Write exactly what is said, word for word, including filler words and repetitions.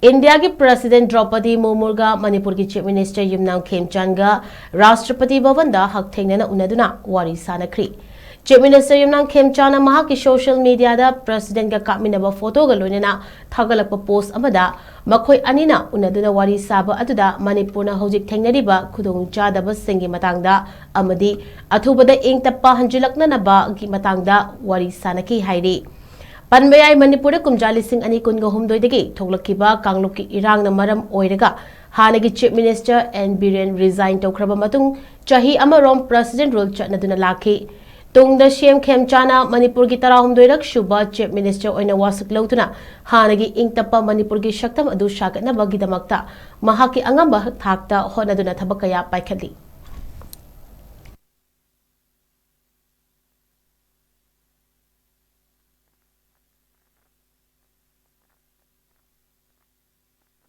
ꯏꯟꯗꯤꯌꯥꯒꯤ ꯄ꯭ꯔꯁꯤꯗꯦꯟ ꯗ꯭ꯔꯧꯄꯗꯤ ꯃꯨꯔꯃꯨꯒ ꯃꯅꯤꯄꯨꯔꯒꯤ chief minister ꯌꯨꯝꯅꯥꯝ ꯈꯦꯝꯆꯥꯟꯒ ꯔꯥꯁꯇ꯭ꯔꯄꯇꯤ ꯚꯕꯟꯗ ꯍꯛꯊꯦꯡꯅꯅ ꯎꯅꯗꯨꯅ ꯋꯥꯔꯤ ꯁꯥꯅꯈ꯭ꯔꯤ꯫ ꯆꯤꯐ ꯃꯤꯅꯤꯁꯇꯔ ꯌꯨꯝꯅꯥꯝ ꯈꯦꯝꯆꯥꯟꯅ ꯃꯍꯥꯛꯀꯤ ꯁꯣꯁꯤꯌꯦꯜ ꯃꯤꯗꯤꯌꯥꯗ ꯄ꯭ꯔꯁꯤꯗꯦꯟꯒ ꯀꯥꯞꯃꯤꯟꯅꯕ ꯐꯣꯇꯣꯒ ꯂꯣꯏꯅꯅ ꯊꯥꯒꯠꯂꯛꯄ ꯄꯣꯁ ꯑꯃꯗ ꯃꯈꯣꯏ ꯑꯅꯤꯅ ꯎꯅꯗꯨꯅ ꯋꯥꯔꯤ ꯁꯥꯕ ꯑꯗꯨꯗ ꯃꯅꯤꯄꯨꯔꯅ ꯍꯧꯖꯤꯛ ꯊꯦꯡꯅꯔꯤꯕ ꯈꯨꯗꯣꯡꯆꯥꯗꯕꯁꯤꯡꯒꯤ ꯃꯇꯥꯡꯗ ꯑꯃꯗꯤ ꯑꯊꯨꯕꯗ ꯏꯪ ꯇꯞꯄ ꯍꯟꯖꯤꯜꯂꯛꯅꯅꯕꯒꯤ ꯃꯇꯥꯡꯗ ꯋꯥꯔꯤ ꯁꯥꯅꯈꯤ ꯍꯥꯏꯔꯤ꯫ ꯄꯟꯕ ꯌꯥꯏ, ꯃꯅꯤꯄꯨꯔꯗ ꯀꯨꯝꯖꯥ ꯂꯤꯁꯤꯡ ꯑꯅꯤ ꯀꯨꯟꯒ ꯍꯨꯝꯗꯣꯏꯗꯒꯤ ꯊꯣꯛꯂꯛꯈꯤꯕ ꯀꯥꯡꯂꯨꯞꯀꯤ ꯏꯔꯥꯡꯅ ꯃꯔꯝ ꯑꯣꯏꯔꯒ ꯍꯥꯟꯅꯒꯤ chief minister N Biren resign ꯇꯧꯈ꯭ꯔꯕ ꯃꯇꯨꯡ ꯆꯍꯤ ꯑꯃꯔꯣꯝ ꯄ꯭ꯔꯁꯤꯗꯦꯟ ꯔꯨꯜ ꯆꯠꯅꯗꯨꯅ ꯂꯥꯛꯈꯤ꯫ ꯇꯨꯡꯗ ꯁꯤ ꯑꯦꯝ ꯈꯦꯝꯆꯥꯟꯅ ꯃꯅꯤꯄꯨꯔꯒꯤ ꯇꯔꯥꯍꯨꯝꯗꯣꯏꯔꯛ ꯁꯨꯕ ꯆꯤꯐ ꯃꯤꯅꯤꯁꯇꯔ ꯑꯣꯏꯅ ꯋꯥꯁꯛ ꯂꯧꯗꯨꯅ ꯍꯥꯟꯅꯒꯤ ꯏꯪ ꯇꯞꯄ ꯃꯅꯤꯄꯨꯔꯒꯤ ꯁꯛꯇꯝ ꯑꯗꯨ ꯁꯥꯒꯠꯅꯕꯒꯤꯗꯃꯛꯇ ꯃꯍꯥꯛꯀꯤ ꯑꯉꯝꯕ ꯊꯥꯛꯇ ꯍꯣꯠꯅꯗꯨꯅ ꯊꯕꯛ ꯀꯌꯥ ꯄꯥꯏꯈꯠꯂꯤ꯫